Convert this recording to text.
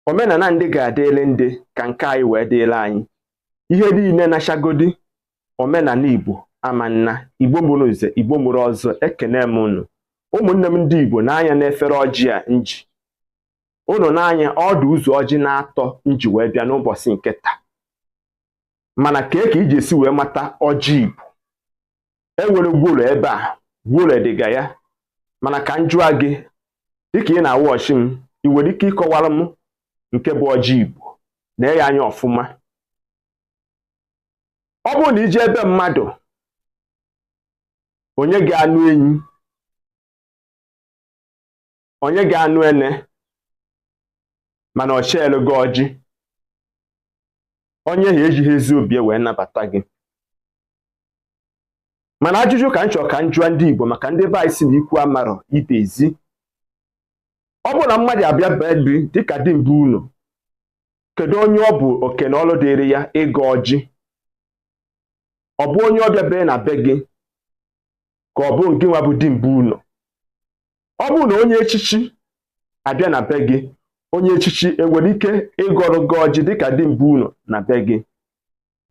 Omenala ndị ga-adịrị ndị ka nke anyị wee dịrị anyị. Ihe niile nachagodi omenala Igbo ama nna. Igbo mụrụ nze, Igbo mụrụ ọzọ, ekene m unu. Ụmụnne m ndị Igbo, n'anya n'efere ọjị a nji unu n'anya, ọdụ ụzọ ọjị na-atọ nji wee bịa n'ụbọchị nke taa. Mana kee ka iji esi wee mata ọjị Igbo? Enwere gworo ebe a, gworo dịga ya. Mana ka m jụọ gị, dịka ị na-awụ ọchị m, ị nwere ike ịkọwara m nke bụ ọjị Igbo? Na ya anya ọfụma. Ọ bụrụ na ije ebe mmadụ, onye ga-anụ enyi, onye ga-anụ ene, mana ọ cheelu gị ọjị, onye ha ejighị ezi obi wee nabata gị. Mana ajụjụ ka m chọrọ ka m jụọ ndị Igbo, maka ndị be anyị si na ikwu amarọ ibe ezi. Ọ bụrụ na mmadụ abịa be gị dịka di mbụ unu, kedu onye ọ bụ oke na ọlụ dịrị ya ịgọ ọjị? Ọ bụ onye ọbịa bee na be gị, ka ọ bụ gị nwa bụ di mbụ unu? Ọ bụrụ na onye echichi abịa na be gị, onye echichi enwere ike ịgọrọ gị ọjị dịka di mbụ unu na be gị?